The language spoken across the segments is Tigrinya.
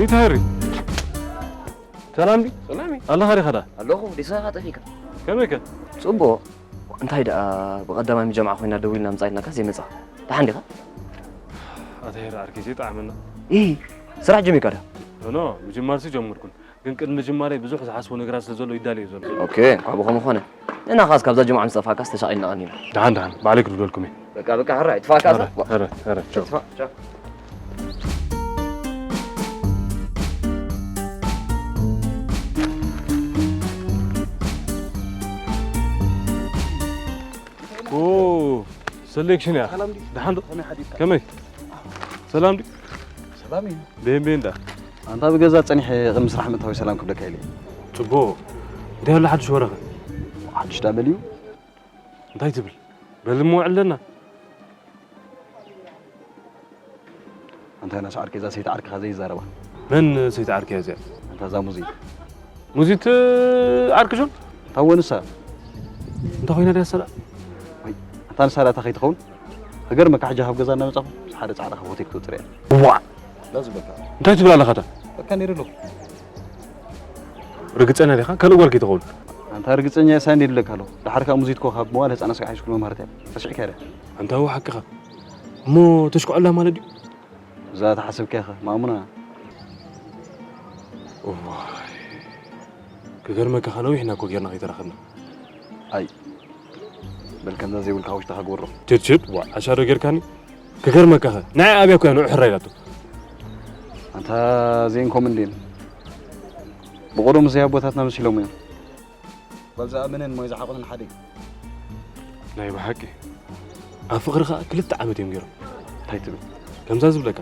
ይታሪ ሰላም ዲ ሰላም ኣለኻ ዲኻ ዳ ኣለኹ። ዲሳ ጠፊካ ከመይ ከ ጽቡቕ። እንታይ ደኣ ብቐዳማይ ጀምዓ ኮይና ደዊልና ምጻ ኢልናካ ዘይመጻ ደሓን ዲኻ? ኣታ ሄር ዓርከይ ዘይጠዓመና። ኢ ስራሕ ጀሚርካ ዶ? ኖ ምጅማርሲ ጀምርኩን፣ ግን ቅድሚ ምጅማረይ ብዙሕ ዝሓስቦ ነገራት ስለ ዘሎ ይዳለዩ ዘሎ። ኦኬ እንኳ ብኸምኡ ኾነ። ንሕና ኻስ ካብዛ ጅምዓ ምስ ጠፋእካስ ተሻቒልና ቐኒና። ደሓን ደሓን ባዕለይ ክድውለልኩም እየ። በቃ በቃ ሕራይ ትፋእካ ኧረ ኧረ ኧረ ቻው። ኦ ሰሌክሽን እያ። ሰላም ድዩ? ደሓን ዶ? ከመይ ሓዲርካ? ከመይ? ሰላም ድዩ? ሰላም እዩ። ቤን ቤን ዳ? ኣንታ ብገዛ ጸኒሐ ቅድሚ ስራሕ ምእታዊ ሰላም ክብለካ ኢለ። ጽቡቕ። እንታይ ኣሎ ሓድሽ ወረኸ? ሓድሽ ዳ በልዩ? እንታይ ትብል? በል እሞ ኣዕለና። ኣንታ ዮናስ ዓርከይ እዛ ሰይቲ ዓርክኻ ዘይዛረባ። መን ሰይቲ ዓርከይ እዚኣ? ኣንታ እዛ ሙዚት። ሙዚት ዓርኪ ጆን? እታ ወንሳ። እንታይ ኮይና ድያ ሰላ? ወይ ኣንታ ንሳ ዳታ ከይትኸውን? ክገርመካ ሕጂ ካብ ገዛ እናመጻኹ ሓደ ጻዕዳ ካብ ሆቴል ክትወጽእ እያ። ዋ! ላ ዝበልካ። እንታይ ትብል ኣለኻ እታ? በቃ ነይሩ ኣለኹ። ርግጸኛ ዲኻ? ካልእ ጓል ከይትኸውን? ኣንታ ርግጸኛ እየ ሳንድ ይብለካ ኣለኹ። ደሓር ከኣ ሙዚት እኮ ካብ መዋል ህጻናት ስጋዕ ሃይስኩል መምሃሪት እያ። ረሲዕካ ድያ? ኣንታ እወ ሓቅኻ። እሞ ተሽክዖላ ማለት ድዩ? እዛ ተሓሰብካ ኢኻ ማእሙና። እዋይ። ክገርመካ ከ ነዊሕና እኮ ጌርና ከይተራኸብና። ኣይ በል ከምዛ ዘይብልካ ውሽጥኻ ግበሮ። ችድ ችድ ዋ ዓሻ ዶ ጌርካኒ? ክገርመካ ከ ንዓይ ኣብያ እኮ እያ ንዑ ሕራይ ኢላቶ። ኣንታ ዘይንኮም እንዴን ብቑሩብ ምስ ኣቦታትና መሲሎም እዮም። ጓል ዝኣመነን ሞይ ዝዓቕንን ሓደ እዩ። ናይ ብሓቂ ኣብ ፍቕሪ ኸኣ ክልተ ዓመት እዮም ገይሮም። እንታይ ትብል? ከምዛ ዝብለካ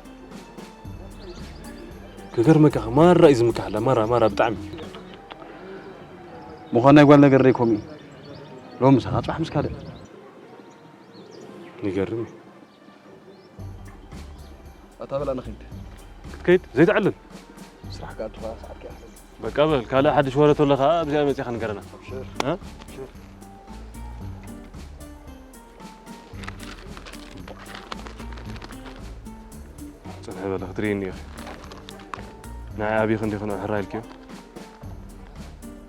ክገርመካ ኸ ማራ እዩ ዝምካሓላ ማራ ማራ ብጣዕሚ። ምዃን ናይ ጓል ነገር ደይኮም እዩ። ሎም ምሳኻ ጽባሕ ምስ ካልእ። ይገርም እዩ። ኣታ በላ ንኺድ። ክትከይድ ዘይትዕልል። ስራሕ ከኣ ኣቱኻ ሰዓት ከይኣኽለኒ። በቃ በል ካልእ ሓድሽ ወረ ተሎ ኸኣ ኣብዚኣ መጺኻ ንገረና። ኣብሽር። እ? ኣብሽር። ጽንሒ በለ ክትርእይኒ ኢኺ። ንዓይ ኣብይ ክንዲ ክንኡ ሕራ ኢልክዮ።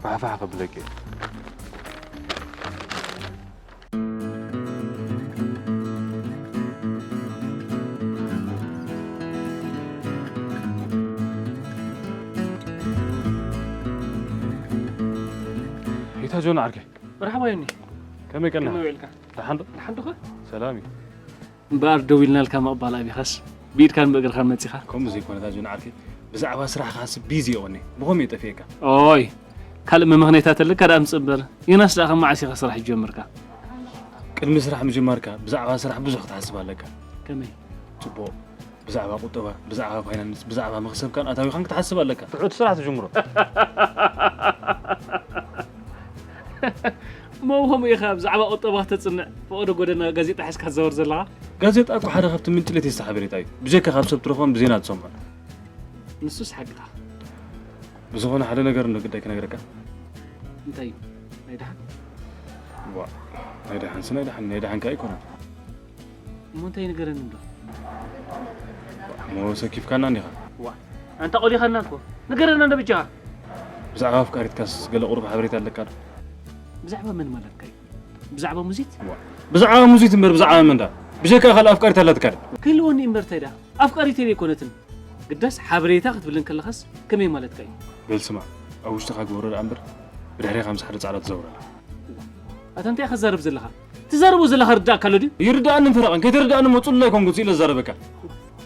ፋሕፋሕ ከብለኪ እየ። ሂታ ጆን ዓርከይ። መርሓባ ዮኒ። ከመይ ቀና? ከመይ ውዒልካ? ደሓን ዶ? ደሓን ዶኸ? ሰላም እዩ። እምበኣር ደው ኢልናልካ ምቕባል ኣቢኻስ ብኢድካን ብእግርኻን መጺኻ? ከምኡ ዘይኮነ እታ ጆን ዓርከይ፣ ብዛዕባ ስራሕ ክሓስብ ቢዚ እየ ቐኒ። ብኸመይ እየ ጠፊኤካ? ኦይ፣ ካልእ መመኽነይታ ተለካ ደኣ ምጽእ እምበር፣ ዮናስ ደኣ ካብ መዓስ ኢኻ ስራሕ ጀመርካ? ቅድሚ ስራሕ ምጅማርካ ብዛዕባ ስራሕ ብዙሕ ክትሓስብ ኣለካ። ከመይ? ጽቡቕ። ብዛዕባ ቁጠባ፣ ብዛዕባ ፋይናንስ፣ ብዛዕባ መኽሰብካን ኣታዊኻን ክትሓስብ ኣለካ። ትሑት ስራሕ ትጅምሮ። እሞ ከምኡ ኢኻ ብዛዕባ ቁጠባ ከተጽንዕ ፈቐዶ ጎደና ጋዜጣ ሒዝካ ትዛወር ዘለኻ? ጋዜጣ እኮ ሓደ ካብቲ ምንጪ ለተስተ ሓበሬታ እዩ። ብጀካ ካብ ሰብ ትረኽቦን ብዜና ትሰምዖን። ንሱስ ሓቅኻ። ብዝኾነ ሓደ ነገር እንዶ ግዳይ ክነግረካ። እንታይ እዩ? ናይ ደሓን? ዋ፣ ናይ ደሓንስ ናይ ደሓን፣ ናይ ደሓንካ ኣይኮነን። እሞ እንታይ ንገረኒ እንዶ? እሞ ሰኪፍካና እንዲኻ። ዋ፣ ኣንታ ቆሊኻና እኮ። ንገረና እንዶ ብጃኻ። ብዛዕባ ኣፍቃሪትካስ ገለ ቁሩብ ሓበሬታ ኣለካ ዶ? ብዛዕባ መን ማለትካ እዩ? ብዛዕባ ሙዚት? ዋ፣ ብዛዕባ ሙዚት እምበር ብዛዕባ መን ዳ? ብጀካ ካልእ ኣፍቃሪት ኣላትካ ዶ? ክህልወኒ እምበር እንታይ ደኣ? ኣፍቃሪተይ ዘይኮነትን። ግዳስ ሓበሬታ ክትብልን ከለኻስ ከመይ ማለትካ እዩ? በል ስማዕ፣ ኣብ ውሽጥኻ ግበሮ ደኣ እምበር ብድሕሬኻ ምስ ሓደ ጻዕዳ ትዘውር ኣላ። ኣታ እንታይ ኢኻ ትዛረብ ዘለኻ? ትዛረቦ ዘለኻ ርዳእካ ኣሎ ድዩ? ይርድኣንን ፈረቓን ከይተረድኣኒ እሞ ጽሉል ኣይኮንኩን ስኢለ ዝዛረበካ።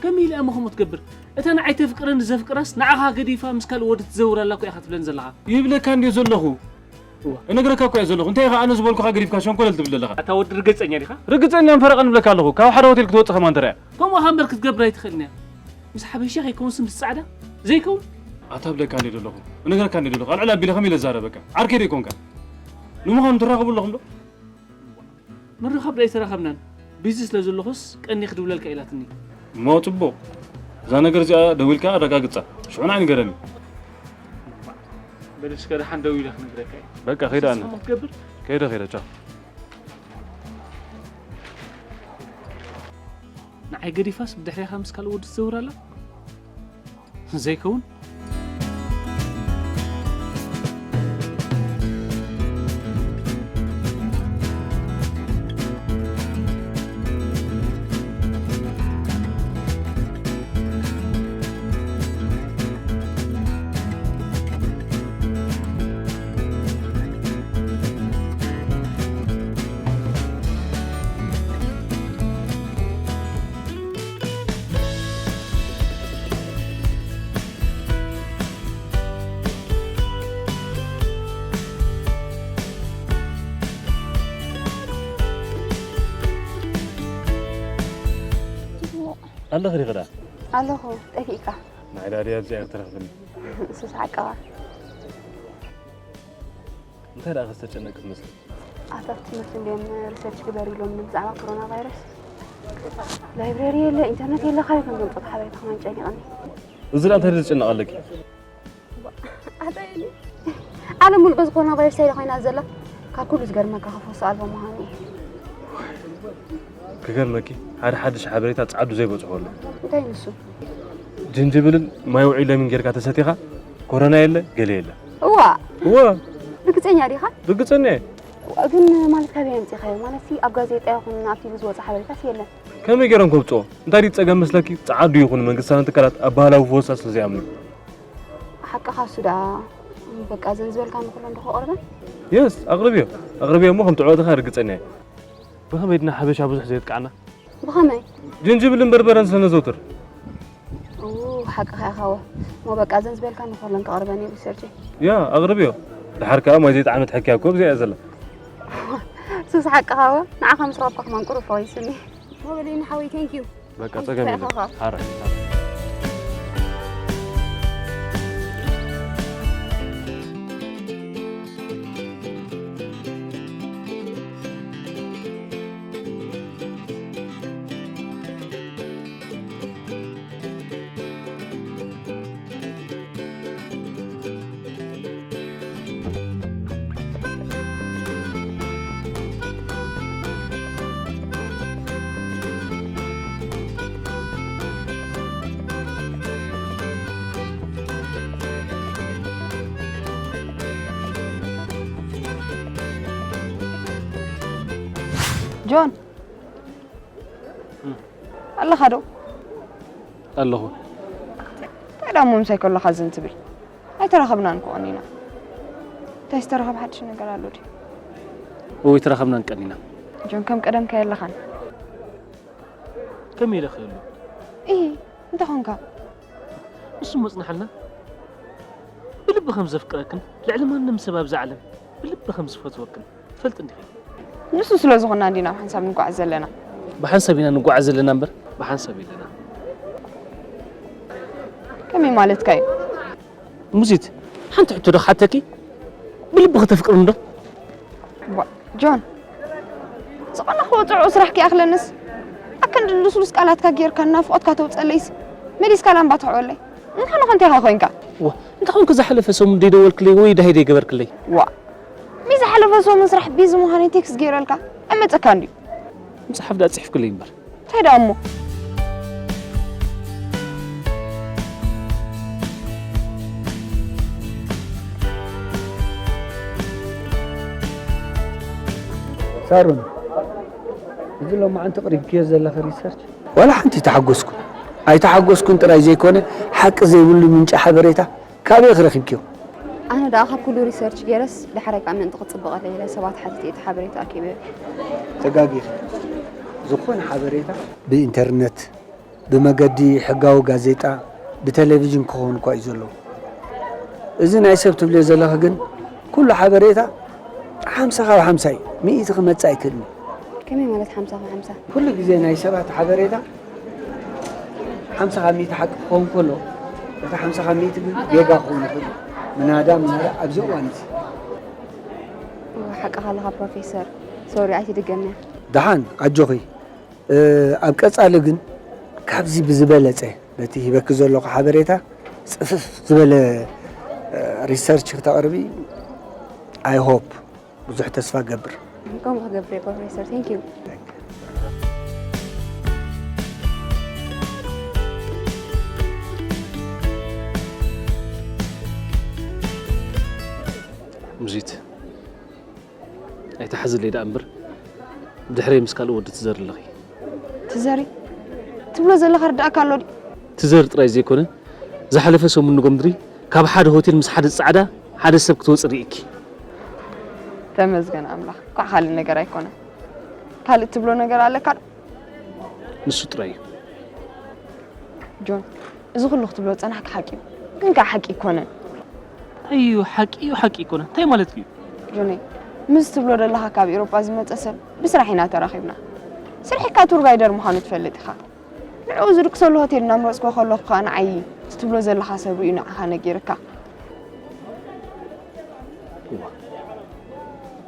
ከመይ ኢለ እሞ ከምኡ ትገብር? እታ ንዓይ ተፍቅረኒ ዘፍቅራስ ንዓኻ ገዲፋ ምስ ካልእ ወዲ ትዘውር ኣላ እኮ ኢኻ ትብለኒ ዘለኻ። ይብለካ እንድየ ዘለኹ። እነግረካ እኮ እየ ዘለኹ። እንታይ ኢኻ ኣነ ዝበልኩኻ ገዲፍካ ሸንኮለል ትብል ዘለኻ? ኣታ ወዲ ርግጸኛ ዲኻ? ርግጸኛን ፈረቓን እብለካ ኣለኹ። ካብ ሓደ ሆቴል ክትወጽእ ከማን ተራእያ። ከምኡ ሃምበር ክትገብር ኣይትኽእልን እያ። ምስ ሓበሻ ከይከውንስ ምስ ጻዕዳ ዘይከውን? ኣታ እብለካ እንድየ ዘለኹ። እነግረካ እንድየ ዘለኹ። ኣልዕል ኣቢለ ከመይ ኢለ ዝዛረበካ? ዓርከይ ዶ ኣይኮንካን? ንምዃኑ ትራኸቡ ኣለኹም ዶ? ምርኻብ ዶ ኣይተራኸብናን? ቢዚ ስለ ዘለኹስ ቀኒ ክድውለልካ ኢላትኒ። እሞ ጽቡቕ። እዛ ነገር እዚኣ ደዊልካ ኣረጋግጻ። ሽዑ ንዓይ ንገረኒ። በል እስከ ደሓን ደዊለ ክነግረካ እየ። በቃ ከይደ ኣነ። ንስኻ እሞ ክትገብር? ከይደ ከይደ ቻው። ንዓይ ገዲፋስ ብድሕሬኻ ምስ ካልእ ወዲ ትዘውር ኣላ? ዘይከውን? ኣለኺ ዲኺ ደኣ? ኣለኹ፣ ጠፊእካ። ንዓይ ደኣ ድያ ኣብዚኣ ክትረኽብኒ? ንሱስ ሓቅኻ። እንታይ ደኣ ዝተጨነቂ ትመስሊ? ኣታ ኣብቲ ትምህርቲ እንድዮም ሪሰርች ግበር ኢሎምኒ ብዛዕባ ኮሮና ቫይረስ። ላይብረሪ የለ፣ ኢንተርነት የለ፣ ካበይ ከም ዘምፅኦ ሓበሬታ ከማን ጨኒቐኒ። እዚ ደኣ እንታይ ዘጨንቕ ኣለኪ? ኣታ የለ። ዓለም ሙሉእ በዚ ኮሮና ቫይረስ እንታይ ኮይና ዘላ? ካብ ኩሉ ዝገርመካ ከፈሱ ኣልቦ ምዃኑ እዩ። ክገርመኪ ሓደ ሓድሽ ሓበሬታ ጸዓዱ ዘይበጽሖ ኣሎ። እንታይ ንሱ? ጅንጅብልን ማይ ውዑይ ለሚን ጌርካ ተሰቲኻ ኮሮና የለ ገለ የለ። እዋ እዋ ርግጸኛ ዲኻ? ርግጸኛ እየ። ግን ማለት ካበይ ኣምጺኻዮ? ማለት ኣብ ጋዜጣ ይኹን ኣብ ቲቪ ዝወጸ ሓበሬታስ የለን። ከመይ ገይሮም ከውጽኦ? እንታይ ድዩ ጸገም መስለኪ? ጸዓዱ ይኹን መንግስታውያን ትካላት ኣብ ባህላዊ ፈወሳ ስለ ዘይኣምኑ። ሓቅኻ እሱ ደኣ በቃ እዘን ዝበልካ ንኹለን ዶ ከቕርበን? የስ ኣቕርብዮ ኣቕርብዮ እሞ ከም ትዕወቲ ከኣ ርግጸኛ እየ። ብኸመይ ድና ሓበሻ ብዙሕ ዘየጥቅዓና? ብኸመይ? ጅንጅብልን በርበረን ስለ ነዘውትር። ኡ ሓቅኻ ኢኻ ወ እሞ በቃ እዘን ዝበልካ ንኹለን ከቕርበን እየ ሪሰርቸይ። ያ ኣቕርብዮ። ደሓር ከኣ ማይ ዘይጠዓመት ሕክያ እኮ ኣብዚኣ እያ ዘላ። ሱስ ሓቅኻ ወ ንዓኻ ምስ ረኸብካ ከማን ቁሩብ ፈዊስኒ። እሞ በለኒ ሓወይ ቴንኪዩ። በቃ ጸገም የለን። ሓራይ። ጆን ኣለኻ ዶ? ኣለኹ። እንታይ ደኣ እሞ ምሳይ ከሎኻ ዝን ትብል? ኣይተራኸብናን እኮ ቀኒና። እንታይ ዝተረኸበ ሓድሽ ነገር ኣሎ ድዩ? እወ ኣይተራኸብናን ቀኒና። ጆን ከም ቀደምካ የለኻን። ከመይ ኢለ ክህሉ? ኢ እንታይ ኾንካ? ንሱ መጽናሓልና ብልቢ ከም ዘፍቅረክን ልዕሊ ማንም ሰብ ኣብዛ ዓለም ብልቢ ከም ዝፈትወክን ትፈልጥ እንዲኺ? ንሱ ስለ ዝኾንና እንዲና ብሓንሳብ ንጓዓዝ ዘለና። ብሓንሳብ ኢና ንጓዓዝ ዘለና እምበር ብሓንሳብ የለና። ከመይ ማለትካ እዩ? ሙዚት፣ ሓንቲ ሕቶ ዶ ክሓተኪ? ብልብኺ ተፍቅርኒ ዶ? ዋ፣ ጆን፣ ዝቐነኽዎ ጥዑቕ ስራሕ ከይኣኽለንስ፣ ኣክንዲ ልስሉስ ቃላትካ ጌርካ ናፍቖትካ ተውጸለይስ፣ መሊስካ ላምባ ትሕወለይ። እንታ ንኸንቲኻ ኮይንካ? ዋ፣ እንታይ ኾንክ ዝሓለፈ ሰሙን ደይደወልክለይ ወይ ዳሂ ደይገበርክለይ? ዋ፣ ሚ ዝሓለፈ ሰሙን ስራሕ ቢዚ ምዃነይ ቴክስት ገይረልካ ኣይመጸካ እንድዩ። መጽሓፍ ዳ ጽሒፍክለይ እምበር። እንታይ ደኣ እሞ? ሳሮን፣ እዚ ሎማዓንቲ ኣቕሪብክዮ ዘለኺ ሪሰርች ዋላ ሓንቲ ኣይተሓጎስኩን። ኣይተሓጎስኩን ጥራይ ዘይኮነ፣ ሓቂ ዘይብሉ ምንጪ ሓበሬታ ካበይ ኢኺ ረኺብክዮ? ኣነ ደኣ ካብ ኩሉ ሪሰርች ገይረስ፣ ዳሕራይ ከኣ ምእንቲ ክጽብቐለይ ኢለ ሰባት ሓቲተ እቲ ሓበሬታ ኣኪበዮ። ተጋጊኺ። ዝኾነ ሓበሬታ ብኢንተርነት፣ ብመገዲ ሕጋዊ ጋዜጣ፣ ብቴሌቪዥን ክኸውን እኳ እዩ ዘለዎ። እዚ ናይ ሰብ ትብልዮ ዘለኺ ግን ኩሉ ሓበሬታ ሓምሳ ካብ ሓምሳ እዩ። ሚእቲ ክመጽእ ኣይክእልን እዩ። ከመይ ማለት ሓምሳ ካብ ሓምሳ? ኩሉ ግዜ ናይ ሰባት ሓበሬታ ሓምሳ ካብ ሚእቲ ሓቂ ክኸውን ከሎ፣ እቲ ሓምሳ ካብ ሚእቲ ግን ጌጋ ክኸውን ይኽእል እዩ። ምናዳ ምናዳ ኣብዚ እዋን እዚ። ሓቅኻ ኣለኻ ፕሮፌሰር። ሶሪ ኣይትድገምያ። ደሓን ኣጆኺ። ኣብ ቀጻሊ ግን ካብዚ ብዝበለጸ ነቲ ሂበኪ ዘለኹ ሓበሬታ ጽፍፍ ዝበለ ሪሰርች ክተቕርቢ I hope ብዙሕ ተስፋ ገብር። ከምኡ ክገብር እየ ፕሮፌሰር። Thank you። ሙዚት ኣይትሓዝለይ ደኣ እምበር ብድሕረይ ምስ ካልእ ወዲ ትዘሪ ኣለኺ። ትዘሪ ትብሎ ዘለኻ ርዳእካ ኣሎ ድዩ? ትዘሪ ጥራይ ዘይኮነ ዝሓለፈ ሰሙን ንጎምድሪ ካብ ሓደ ሆቴል ምስ ሓደ ጻዕዳ ሓደ ሰብ ክትወጽእ ርኢኪ። ተመስገን ኣምላኽ። ኳዕ ካልእ ነገር ኣይኮነን። ካልእ ትብሎ ነገር ኣለካ ዶ? ንሱ ጥራይ እዩ። ጆን፣ እዚ ኩሉ ክትብሎ ዝጸናሕካ ሓቂ እዩ፣ ግን ከኣ ሓቂ ኣይኮነን። እንታይ እዩ ሓቂ እዩ ሓቂ ኣይኮነን እንታይ ማለት እዩ? ጆነይ፣ ምስ ትብሎ ዘለኻ ካብ ኤውሮጳ ዝመጸ ሰብ ብስራሕ ኢና ተራኺብና። ስርሒካ ቱር ጋይደር ምዃኑ ትፈልጥ ኢኻ። ንዕኡ ዝድቅሰሉ ሆቴል እናመረጽኩ ከለኹ ከኣ ንዓይ እቲ ትብሎ ዘለኻ ሰብ ርእዩ ንዓኻ ነጊርካ።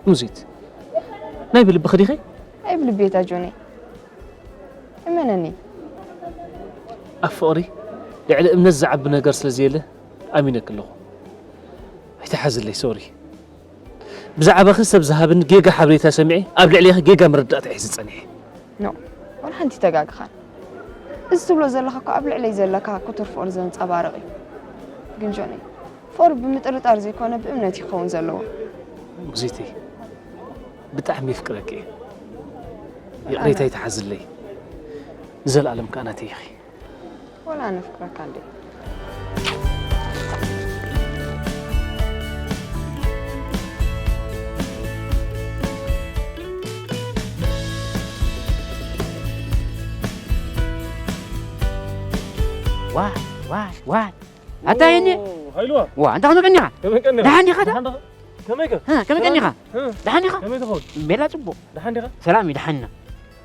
ሙዚት፣ ናይ ብልብኺ ዲኺ? ናይ ብልቢ እታ ጆነይ። እመነኒ። ኣብ ፍቕሪ ልዕሊ እምነት ዝዓቢ ነገር ስለ ዘየለ ኣሚነኪ ኣለኹ። ኣይትሓዝለይ ሶሪ። ብዛዕባኺ ሰብ ዝሃብኒ ጌጋ ሓበሬታ ሰሚዐ ኣብ ልዕሌኺ ጌጋ መረዳእታ ሒዘ ጸኒሐ። ኖእ፣ ዋላ ሓንቲ ኣይተጋገኻን። እዚ ትብሎ ዘለኻ እኮ ኣብ ልዕለይ ዘለካ ክቱር ፍቕሪ ዘንጸባርቕ እዩ። ግን ጆነይ፣ ፍቕሪ ብምጥርጣር ዘይኮነ ብእምነት እዩ ክኸውን ዘለዎ። ሙዚተይ፣ ብጣዕሚ የፍቅረኪ እየ። ይቕሬታ ኣይትሓዝለይ። ንዘለኣለም ከኣ ናተይ ኢኺ። ዋላ ኣነ የፍቅረካ እንድየ። ዋይ ዋይ ዋይ ኣታ የኔ ኦ፣ ሃይልዋ፣ ዋ ኣንታ ከመይ ቀኒኻ? ከመይ ቀኒኻ? ደሓን ዲኻ? ደሓን ዲኻ? ከመይ ከ? እ፣ ከመይ ቀኒኻ? እ፣ ደሓን ዲኻ? ከመይ ትኸውን? ሜላ ጽቡቕ። ደሓን ዲኻ? ሰላም እዩ፣ ደሓን ኢና።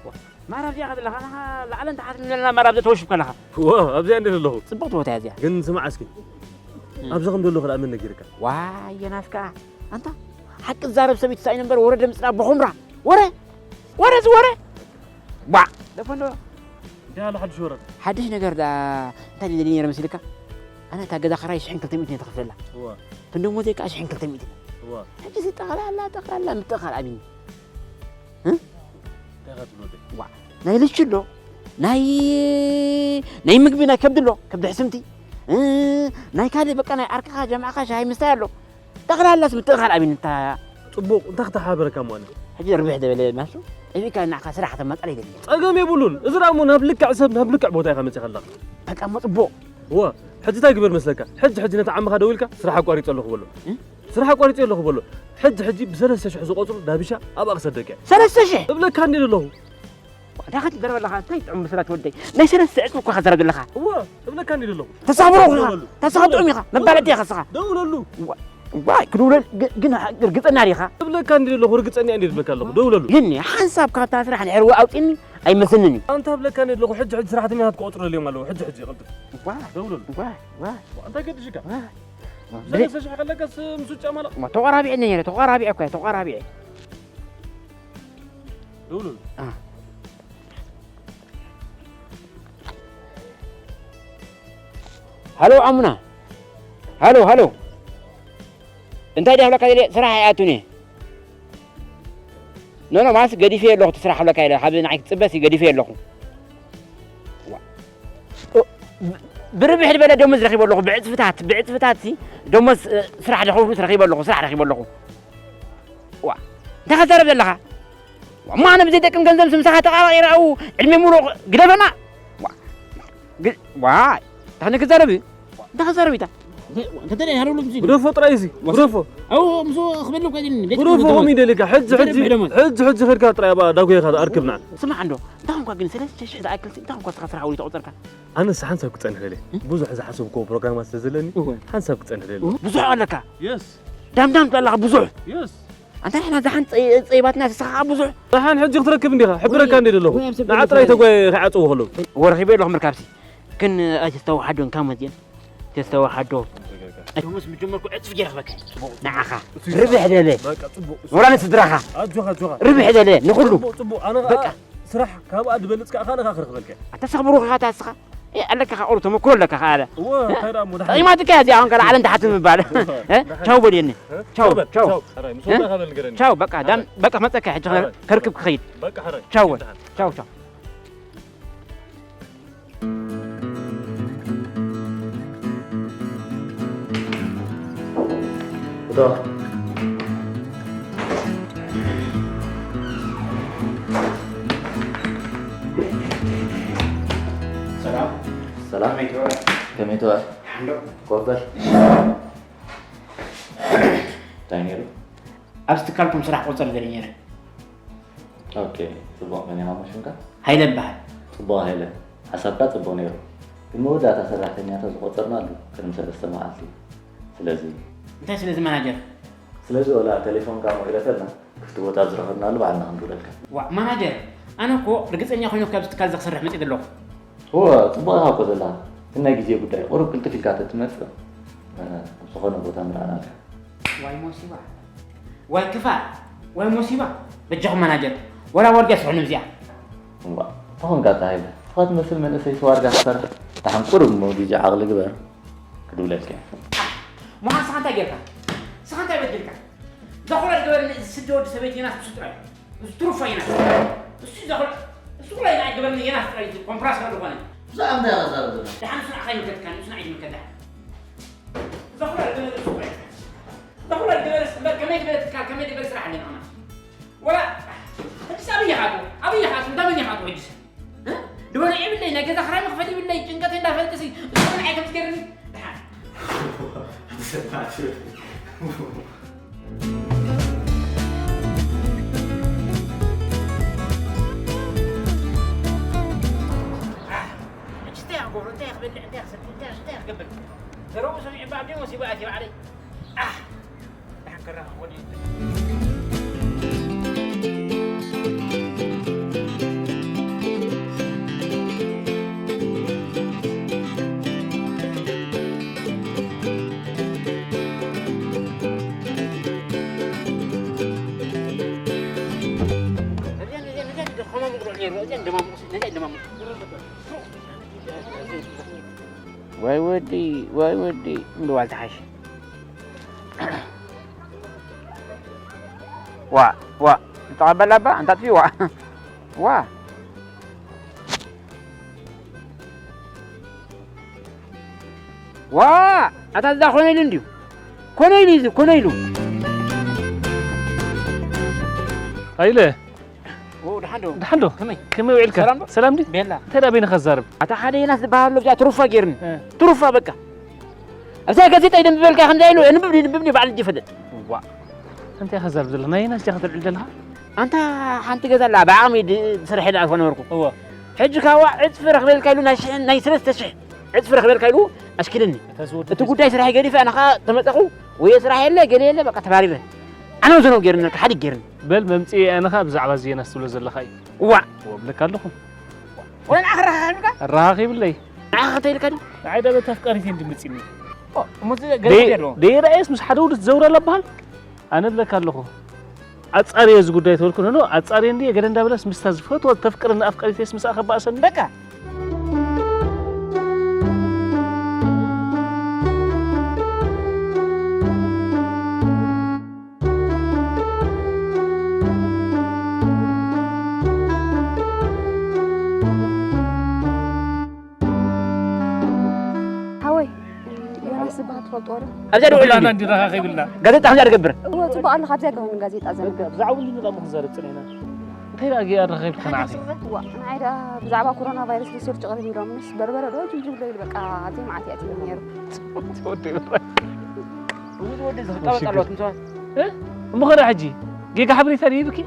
ዋ፣ ማራ ኣብዚኣ ከ ዘለኻ፣ ንኻ ላዕልን ታሕትን ዘለና ማራ ኣብዚኣ ተወሽብካ ኣለኻ። ዋ፣ ኣብዚኣ እንዴ ዘለኹ? ጽብቕቲ ቦታ እያ እዚኣ። ግን ስማዕ እስኪ፣ እም። ኣብዛ ከም ዘለኹ ደኣ መን ነጊርካ? ዋይ፣ የናስ ከኣ። ኣንታ፣ ሓቂ ዝዛረብ ሰብ እዩ ትሳኢኑ እምበር፣ ወረ ድምጽና ብኹምራ። ወረ! ወረ፣ እዚ ወረ! ዋ! ደፈን ዶ? እንታይ ኣሎ ሓድሽ ወረ? ሓድሽ ነገር ደኣ እንታይ ደልየ ነይረ መሲልካ? ኣነ እታ ገዛ ክራይ ሽሕን ክልተ ሚእትን እየ ዝኸፍለላ። እዋ። እቶም ደሞዘይ ከኣ ሽሕን ክልተ ሚእትን። እዋ። ሕጂ እዚ ጠቕላላ፣ ጠቕላላ ምትእኻል ኣብይኒ። እ? እንታይ ኢኻ ትብሎ ወደይ? ዋ፣ ናይ ልቺ ኣሎ፣ ናይ፣ ናይ ምግቢ፣ ናይ ከብዲ ኣሎ፣ ከብዲ ሕስምቲ። እ፣ ናይ ካልእ በቃ ናይ ዓርክኻ፣ ጀማዕኻ ሻሂ ምስታይ ኣሎ። ጠቕላላስ ምትእኻል ኣብይኒ እታ ጽቡቕ፣ እንታይ ክተሓባበረካ እሞ ኣነ? ሕጂ ርብሕ ዝበለ ናሱ ጠፊእካ ንዓኻ ስራሕ ከተማጽኣለይ ይደሊ። ጸገም የብሉን። እዚ ደኣ እሞ ናብ ልክዕ ሰብ፣ ናብ ልክዕ ቦታ ኢኻ መጺኻ ኣለኻ። በቃ እሞ ጽቡቕ። እዋ፣ ሕጂ እንታይ ግበር መስለካ? ሕጂ ሕጂ ነቲ ዓምኻ ደዊልካ ስራሕ ኣቋሪጸ ኣለኹ በሎ። እ? ስራሕ ኣቋሪጸ ኣለኹ በሎ። ሕጂ ሕጂ ብሰለስተ ሽሕ ዝቖጽሩ ዳብሻ ኣብኣ ክሰደካ እየ። ሰለስተ ሽሕ? እብለካ እንድየ ዘለኹ። ዳኻ ትዛረብ ኣለኻ፣ እንታይ ጥዑም ምስላ ትወደይ። ናይ ሰለስተ ዕጽፊ እኳ ከዛረብ ዘለኻ። እወ፣ እብለካ እንዲ ዘለኹ። ተሳብሮ ኢኻ፣ ተሳብጦም ኢኻ፣ መባለጢ ኢኻ ስኻ። ደውለሉ። ዋ-፣ ዋይ፣ ክድውለል፣ ግ-፣ ግን ርግጸኛ ዲኻ? እብለካ እንዲ ዘለኹ፣ ርግጸኛ እንዲ እብለካ ኣለኹ፣ ደውለሉ። ግን ሓንሳብ ካብታ ስራሕ ንዕርዊ ኣውጺኒ ኣይመስልንን እዩ። ኣንታ እብለካ እንዲ ዘለኹ፣ ሕጂ ሕጂ ሰራሕተኛታት ክቆጽሩ ደልዮም ኣለዉ፣ ሕጂ ሕጂ ይቐልጥፍ። ዋ-፣ ደውለሉ። ዋ-፣ ዋ-፣ እንታይ ገድሽካ? ዋ-፣ ሰለስተ ሽሕ ከለካስ ምስ ውጫ ማላ? ማ ተቋራቢዐ ነይረ፣ ተቋራቢዐ እኮ እየ፣ ተቋራቢዐ። ደውለሉ። ኣ። ሃሎ ዓሙና። ሃሎ፣ ሃሎ። እንታይ ድያ ክብለካ ደልየ? ስራሕ ኣይኣቱን እየ። ኖ፣ ኖ፣ ማለት ገዲፈ ኣለኹ፣ እቲ ስራሕ ክብለካ ኢለ፣ ካብ ንዓይ ክጽበስ ገዲፈ ኣለኹ። ዋ። ኦ፣ ብ-፣ ብርብሕ ዝበለ ደሞዝ ረኺበ ኣለኹ፣ ብዕጽፍታት፣ ብዕጽፍታት ሲ፣ ደሞዝ፣ እ፣ ስራሕ ደኸፍሉ ረኺበ ኣለኹ፣ ስራሕ ረኺበ ኣለኹ። ዋ። እንታይ ከዛረብ ዘለኻ? ዋ፣ ማነ ብዘይ ደቅን ገንዘብ ስምሳኻ ተቓራቒረ ኣብኡ ዕድመ ሙሉእ ግደፈና። ዋ፣ ግ-፣ ዋይ፣ እንታይ ንክዛረብ እዩ? እንታይ ክዛረብ እዩ? እንታይ ደኣ ያረሉ ምስ ግደፎ ጥራይ እዚ፣ ግደፎ። ኣው፣ ምስ ክበሉ እኮ ግን፣ ግደፎ፣ ከምኡ ይደልካ። ሕጂ፣ ሕጂ፣ ሕጂ፣ ሕጂ ከድካ ጥራይ ኣብ ዳጉያኻ ኣርክብና። ስማዕ እንዶ፣ እንታይ ኾንካ ግን ሰለስተ ሽሕ ዝኣክል ሲ፣ እንታይ ኾንካ ስኻ ስራሕ ውዒ ተቑጸርካ? ኣነስ ሓንሳብ ክጸንሕ ደልየ። እ? ብዙሕ ዝሓሰብክዎ ፕሮግራማት ስለ ዘለኒ፣ እወ። ሓንሳብ ክጸንሕ ደልየ። እወ። ብዙሕ ኣለካ። የስ። ዳምዳም ኣለኻ ብዙሕ። የስ። ኣንታ ንሕና ዝሓን ጸይ-፣ ጸይባትና ንስኻ ብዙሕ። ደሓን ሕጂ ክትረክብ እንዲኻ፣ ሕብረካ እንደ ዘለኹ። ወይ ኣብ ሰብ ንዓ ጥራይ ተጓየ ክዓጽው ከለዉ። ወረኺበ ኣለኹ ምርካብሲ። ግን ኣይተስተዋሓዶን ካብ መዝየን። ተስተዋሓዶ። ደሞዝ ምጀመርኩ ዕጽፍ ገይረ ክበካ። ንዓኻ። ርብሕ ደለ። በቃ፣ ጽቡቕ። ወላ ንስድራኻ። ኣጆኻ፣ ኣጆኻ። ርብሕ ደለ፣ ንኹሉ። ጽቡቕ፣ ጽቡቕ። ኣነ ኸኣ በቃ። ስራሕ ካብኣ ዝበልጽ ከኣ ካልእ ከኣ ክረኽበልካ። ኣታ ስኽ ብሩኽ ኢኻ፣ ኣታ ስኻ። እ፣ ኣለካ ከኣ ቁሩብ ተመክሮ ኣለካ ከኣ ኣለ። እወ፣ እንታይ ደኣ እሞ፣ ደሓን። ጠቒማትካ እያ እዚኣ፣ ኣሁን ገለ ዓለም ድሓት ምባል። እወ፣ እ? ደሓን። ቻው በልየኒ። እ? ቻው በል፣ ቻው። ቻው። ሕራይ፣ ምስ እ? ወዳእካ በል ንገረኒ። ቻው፣ በቃ፣ ዳም-፣ ሕራይ። በቃ፣ መጸካ ሕጂ ሕራይ። ከርክብ ክኸይድ። በቃ፣ ሕራይ። ቻው በል። ደሓን። ቻው፣ ቻው። እቶ። ሰላም። ሰላም። ከመይ ትውዕል? ከመይ ትውዕል? ሓንዶ። ኮፍ በል። እንታይ ነይሩ? ኣብዚ ትካልኩም ስራሕ ቆጸር ደልየ ነይረ። ኦኬ፣ ጽቡቕ። መን ኢኻ እሞ ሽምካ? ሃይለ እበሃል። ጽቡቕ ሃይለ፣ ሓሳብካ ጽቡቕ ነይሩ፣ ግን መወዳእታ ሰራሕተኛታት ዝቖጸርናሉ ቅድሚ ሰለስተ መዓልቲ እዩ። ስለዚ እንታይ ስለዚ ማናጀር? ስለዚ ወላ ቴሌፎንካ እሞ ግደፈልና፣ ክፍቲ ቦታ ኣብ ዝረኸብናሉ ባዕልና ክንድውለልካ። ዋእ ማናጀር፣ ኣነ እኮ ርግጸኛ ኮይነ እኮ ኣብዚ ትካል እዚ ክሰርሕ መጺእ ዘለኹ። እወ፣ ጽቡቕ ኢኻ እኮ ዘለኻ፣ ግን ናይ ግዜ ጉዳይ፣ ቁሩብ ቅልጥፍ ኢልካ ተትመጽእ፣ እ፣ ኣብ ዝኾነ ቦታ ምረኣናልካ። ዋይ ሞሲባ፣ ዋይ ክፋእ፣ ዋይ ሞሲባ። በጃኹም ማናጀር፣ ወላ ዋርድያ ስርሑኒ ብዚኣ። እዋእ፣ እንታይ ኾንካ ኣታ ሃይለ? ንስኻ ትመስል መንእሰይ ዋርድያ ትሰርሕ? ደሓን ቁሩብ እሞ ግዜ ዓቕሊ ግበር፣ ክድውለልካ እየ። ምዃን ንስኻ እንታይ ጌርካ? ንስኻ እንታይ በዲልካ? እዛ ኹላ ዝገበረኒ እዚ ስዲ ወዲ ሰበይቲ የናስ ንሱ ጥራይ። ንሱ ትሩፋ የናስ። እሱ እዛ ኹላ፣ እሱ ኹላ የናስ ገበረኒ የናስ ጥራይ፣ እዚ ኮምፕራስ ስለ ዝኾነ። ብዛዕባ እንታይ ኢኻ ትዛረብ ዘለኻ? ደሓን ንሱ ንዓኻ ይምልከተካ፣ ንሱ ንዓይ ይምልከት ደሓን። እዛ ኹላ ዝገበረ እሱ ጥራይ። እዛ ኹላ ዝገበረ እምበር ከመይ ዝበለ ትካል፣ ከመይ ዝበለ ስራሕ ኣለና ንዓና? ወላ፣ ሕጂስ ኣበይ ኢኻ ኣቶ? ኣበይ ኢኻ ኣቶ? እንዳ መን ኢኻ ኣቶ ሕጂስ? እ? ድበሎ የብለይ፣ ናይ ገዛ ክራይ መኽፈሊ የብለይ፣ ጭንቀተይ እንዳፈለጠሲ፣ እሱ ንዓይ ከምዚ ገይሩኒ፣ ደሓን። ኣሕ፣ ሕጂ እንታይ ክገብሮ፣ እንታይ ክበልዕ፣ እንታይ ክሰቲ፣ እንታይ፣ እንታይ ክገብር? ዘረብኡ ሰሚዐ እባ ኣብደይ መሲቡ ኣትዩ ባዕለይ። ኣሕ፣ ደሓን ከራኽቦ ድዩ? ነዚኣ፣ ነዚኣ፣ ነዚኣ ደኸማሙቕ ዶ ነይሩ? ነዚኣ እንደማሙቕ፣ ነዚኣ እንደማሙቕ። ወይ ወዲ፣ ወይ ወዲ፣ እንድዋል ተሓሽ። ዋ፣ ዋ፣ ተቐበል ኣባ፣ ኣንታ ጥፊ፣ ዋ። ዋ። ዋ፣ ኣታ እዛ ኮነ ኢሉ እንድዩ። ኮነ ኢሉ እዩ፣ ኮነ ኢሉ። ሃይለ። ኦ፣ ደሓን ዶ? ደሓን ዶ? ከመይ? ከመይ ውዒልካ? ሰላም ዶ? ሰላም ድዩ? ቤላ። እንታይ ደኣ በይንኻ ትዛረብ? ኣታ ሓደ ዮናስ ዝበሃል ኣሎ፣ ብዛዕባ ትሩፋ ገይሩኒ። እ። ትሩፋ በቃ። ኣብዛ ጋዜጣ ይደንብበልካ፣ ከምዚ ኢሉ፣ የንብብ፣ የንብብ፣ ባዕሉ ይፈልጥ። ዋእ። እንታይ ኢኻ ትዛረብ ዘለኻ? ናይ ዮናስ ዲኻ ተልዕል ዘለኻ? ኣንታ ሓንቲ ገዛ ኣላ፣ ብዓቕሚ ድ-፣ ዝሰርሐላ እኮ ነበርኩ። እወ። ሕጂ ካብኣ ዕጽፊ ረኽበልካ ኢሉ፣ ናይ ሽሕን፣ ናይ ሰለስተ ሽሕ ዕጽፊ ረኽበልካ ኢሉ ኣሽኪልኒ። እታ ዝወደድ እቲ ጉዳይ ስራሐይ ገዲፈ፣ ኣነ ኸኣ ተመጸኹ፣ ወይ ስራሕ የለ፣ ገለ የለ፣ በቃ ተባሪረ። ዓነው ዘነው ገይሩኒ፣ ሓዲግ ገይሩኒ። በል መምጽኢ ኣነ ኸኣ ብዛዕባ እዚ ዮናስ ትብሎ ዘለኻ እዩ። እዋእ። እወ፣ እብለካ ኣለኹ። ወላ ንዓኻ ረኻኺብካ? ኣረኻኺብለይ። ንዓኻ እንተ ኢልካ ድዩ? ንዓይ ዳ በታ ኣፍቃሪተይ እንድምጽእኒ። ኦ፣ እሞ እዚ ገለ ደይ-፣ ገለ ኣለዎ። ደይረኣየስ ምስ ሓደ ውሉድ ዘውረላ በሃል? ኣነ እብለካ ኣለኹ። ኣጻርየ እዚ ጉዳይ ተበልኩ፣ ኖ፣ ኖ፣ ኣጻርየ እንድየ ገለ እንዳበለስ ምስታ ዝፈትዋ ተፍቅረኒ ኣፍቃሪተይስ ምስኣ ከባእሰኒ። በቃ። ኣብዛ ደውዕላ እንዲ ረኻኺብልና። ጋዜጣ ከምዛ ትገብር። እዎ፣ ጽቡቕ ኣሎ፣ ካብዚኣ ገበን ጋዜጣ ዘንብብ። ብዛዕባ ሁሉ ንጣሙ ክንዛረብ ጽኒሕና። እንታይ ደኣ ጌጋ ኣረኺብካ ንዓኺ? እዋ፣ ንዓይ ደኣ ብዛዕባ ኮሮና ቫይረስ ሪሰርች ቀሪቡ ኢሎም ምስ በርበረ ዶ ጅምጅም ዶ ኢሉ በቃ ኣዝዩ መዓት እያ ትብል ነይሩ። ወዲ በራ። እሞ ኸዳ ሕጂ ጌጋ ሓበሬታ ዲብኪ?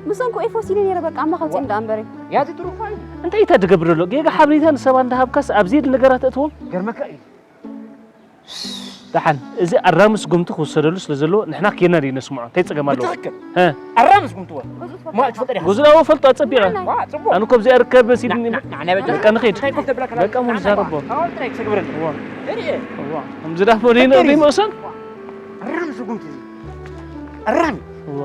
ምሰንኩ ኤፎስ ኢለ ነይረ በቃ ኣማ ከውፅእ እንዳ እምበሪ። ያዚ ትሩፋይ። እንታይ እታ ትገብር ዘሎ? ጌጋ ሓበሬታ ንሰባ እንዳሃብካስ ኣብ ዜድ ነገራት እትዎም? ገርመካ እዩ። ደሓን እዚ ኣራሚ ስጉምቲ ክውሰደሉ ስለ ዘለዎ ንሕና ኬና ዲ ነስምዖ እንታይ ጸገም ኣለዎ? ብትኽክል። ሀ። ኣራሚ ስጉምቲ ወ። ማ ትፈልጠ ዲኻ? ጉዝላዎ ፈልጦ ኣጸቢቐ። ዋ ጽቡቕ። ኣነ ኮ ኣብዚኣ ርከብ ሲድኒ ንዓና በጃ። በቃ ንኺድ። እንታይ ኮፍ ተብላ ከላ? በቃ ሙሉ ዛረቦ። ኣሁን ጥራይ ክሰግብረን። ዋ። እሪ። ዋ። እምዚ ዳፍ ሞዲኖ ፈጠሪ። ቢሞሰን። ኣራሚ ስጉምቲ እዚ። ኣራሚ። ዋ።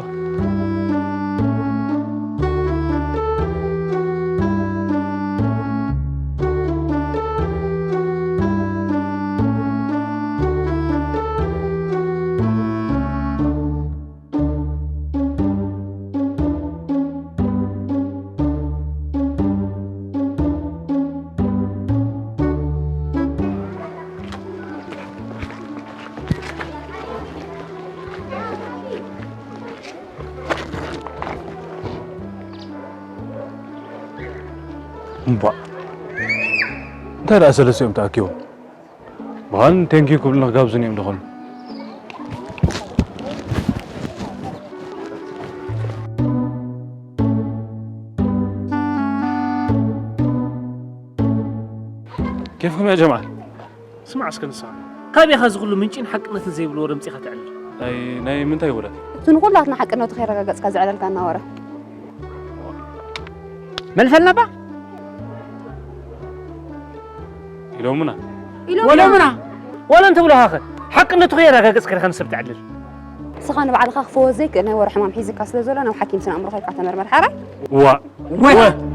እምቧ እንታይ ደኣ ሰለስቲኦም ተኣኪቦም ብኻን ቴንኪዩ ክብሉና ክጋብዙኒ እዮም ደኾኑ። ኬፍኩም ያ ጀማዓ? ስማዕ እስከ ንስኻ ካበይ ኢኻ እዚ ኩሉ ምንጪን ሓቅነትን ዘይብሉ ወረ ኣምጺእካ ተዕልል? ናይ ናይ ምንታይ ወረ? እቲ ንኹላትና ሓቅነቱ ከየረጋገጽካ ዘዕለልካና ወረ። መን ፈልናባ? ኢሎምና። ወሎምና ዋላ እንተብሉኻኸ ሓቅነቱ ከየረጋገጽካ ኢኻ ንሰብ ተዕልል? ንስኻ ንባዕልኻ ክፈወስ ዘይክእል ናይ ወረ ሕማም ሒዝካ ስለ ዘሎ ናብ ሓኪም ስነ ኣእምሮ ከይድካ ተመርመር ሓራይ። ዋ ወ